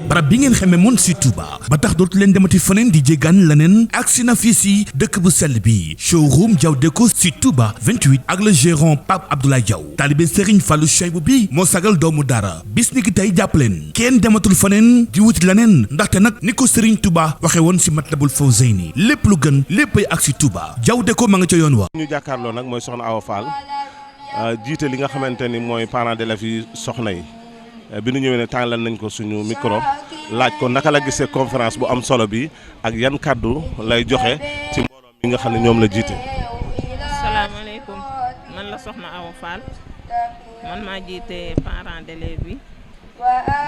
barab bi ngeen xamee moon si Touba ba tax dootu leen demati feneen di jéggaan leneen agsi na fii si dëkk bu sell bi showroom Diaw Déco si Touba 28 ak le gérant Pape Abdoulaye Diaw taalibe Serigne Fallou Cheibou bi moo sagal doomu dara bis ni ki tey jàpp leen kenn dematul feneen di wuti leneen ndaxte nag ni ko Serigne Touba waxe woon si Matlabul Fawzayni lépp lu gën léppay ak si Touba Diaw Déco ma nga ca yoon wa ñu jàkkaarloo nag mooy soxna Awa Fall jiite li nga xamante ni mooy parents d'élèves yi soxna yi bi nu ñëwee ne tàngalal nañ ko suñu micro laaj ko naka la gisee conférence bu am solo bi ak yan kàddu lay joxe ci mbooloo mi nga xam ne ñoom la jiite. salaamaaleykum man la soxna Awa Fall man maa jiite parents d'élèves bi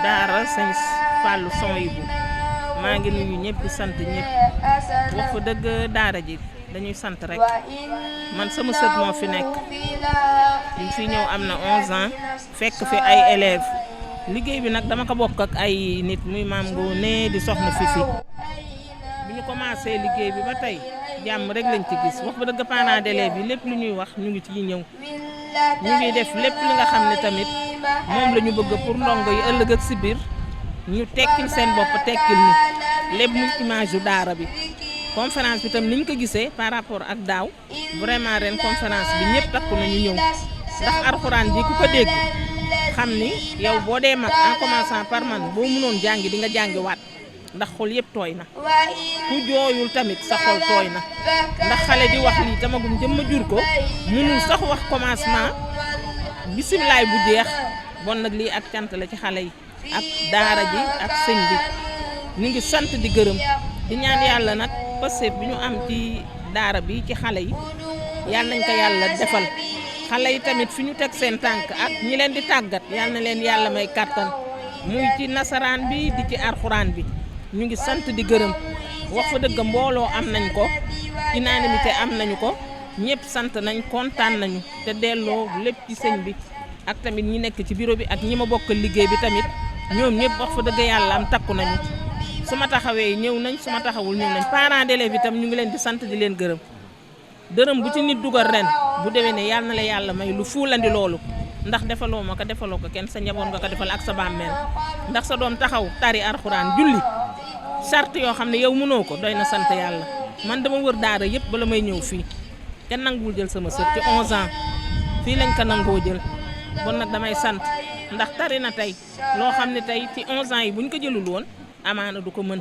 daara sëñ Fallou Souhaïbou maa ngi nuyu ñëpp di sant ñëpp wax fa dëgg daara ji dañuy sant rek man sama sët moo fi nekk ñu fi ñëw am na 11 ans fekk fi ay élèves liggéey bi nag dama ko bokk ak ay nit muy maam Ngoné di soxna Fifi bi ñu commencé liggéey bi ba tey jàmm rek lañ ci gis wax ba dëgg parents d'élèves yi lépp lu ñuy wax ñu ngi ci ñëw ñu ngi def lépp li nga xam ne tamit moom la ñu bëgg pour ndongo yi ëllëg ak si biir ñu tekkil seen bopp tekkil ni lépp muy image yu daara bi conférence bi tam ni ñu ko gisee par rapport ak daaw vraiment ren conférence bi ñëpp takku nañu ñëw ndax alxuraan ji ku ko dégg xam ni yow boo dee mag en commençant par man boo mënoon jàngi di nga jàngi waat ndax xol yëpp tooy na ku jooyul tamit sa xol tooy na ndax xale di wax lii tamagum jëm ma jur ko mënul sax wax commencement bisimilaay bu jeex bon nag lii ak cant la ci xale yi ak daara ji ak sëñ bi ñu ngi sant di gërëm di ñaan yàlla nag passé bi ñu am ci daara bi ci xale yi yàlla nañ ko yàlla defal xale yi tamit fi ñu teg seen tànk ak ñi leen di tàggat yàlla na leen yàlla may kàttan muy ci nasaraan bi di ci alxuraan bi ñu ngi sant di gërëm wax fa dëgg mbooloo am nañ ko unanimité am nañu ko ñëpp sant nañ kontaan nañu te delloo lépp ci sëñ bi ak tamit ñi nekk ci bureau bi ak ñi ma bokkal liggéey bi tamit ñoom ñëpp wax fa dëgg yàlla am takku nañu su ma taxawee ñëw nañ su ma taxawul ñëw nañ parents d'élèves itam ñu ngi leen di sant di leen gërëm dërëm bu ci nit dugal ren bu déwee ne yàlla na la yàlla may lu fuulandi loolu ndax defaloo ma ko defaloo ko kenn sa njaboot nga ko defal ak sa bàmmeel ndax sa doom taxaw tari alxuraan julli sart yoo xam ne yow mënoo ko doy na sant yàlla man dama wër daara yëpp bala may ñëw fii kenn nanguwul jël sama sët ci 11 ans fii lañ ko nangoo jël bon nag damay sant ndax tari na tey loo xam ne tey ci 11 ans yi buñ ko jëlul woon amaana du ko mën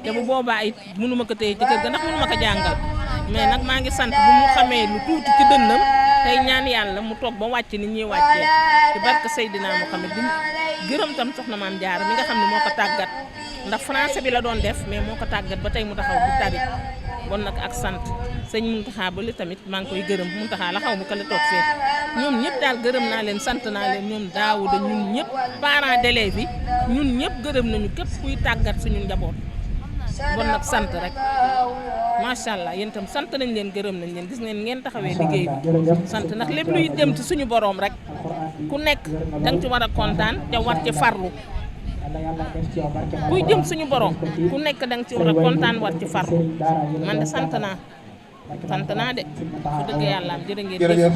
te bu boobaa it mënuma ko téye ci kër ga ndax mënuma ko jàngal mais nag maa ngi sant bu mu xamee lu tuuti ci dënnam tey ñaan yàlla mu toog ba wàcc ni ñuy wàccee ci barke Seydina Muhammad di gërëm tam soxna Maam Jaara mi nga xam ne moo ko tàggat ndax français bi la doon def mais moo ko tàggat ba tey mu taxaw bu tari bon nag ak sant sëñ Muntaxa ba li tamit maa ngi koy gërëm Muntaxa la xaw ma ko la toog fee ñoom ñëpp daal gërëm naa leen sant naa leen ñoom Daawuda ñun ñëpp parents d'élèves yi ñun ñëpp gërëm nañu képp kuy tàggat suñu njaboot bon nag sant rek macha allah yéen itam sant nañ leen gërëm nañ leen gis ngeen taxawee liggéey bi sant ndax lépp luy dem ci suñu borom rek ku nekk da nga ci war a kontaan te war ci farlu kuy jëm suñu borom ku nekk da nga ci war a kontaan war ci farlu man de sant naa de su dëgg yàlla am jërë ngeen jëf.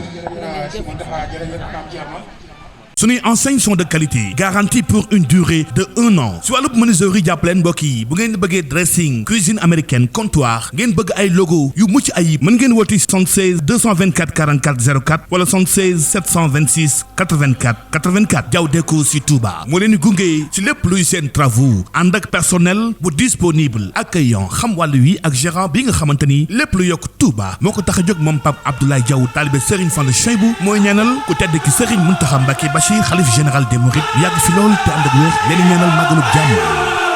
Sunuy enseignes sont de qualité garantie pour une durée de 1 an si wàllub menuiserie jàppaleen mbokk yi bu ngeen bëggee dressing cuisine américaine comptoir ngeen bëgg ay logo yu mucc ayib mën ngeen woti 76 224 44 04 wala 76 726 84 84 Diaw Déco si Touba moo leen di gunge si lépp luy seen travaux ànd ak personnel bu disponible accueillant xam wàllu wi ak gérant bi nga xamante ni lépp lu yokk Touba moo ko tax a jóg moom Pape Abdoulaye Diaw taalibe Serigne Fallou Souhaïbou mooy ñaanal ku tedd ki Serigne Mountakha Mbacké xalif général des Mourides yàgg fi lool te ànd ak wér leen ñaanal màggalu jàmm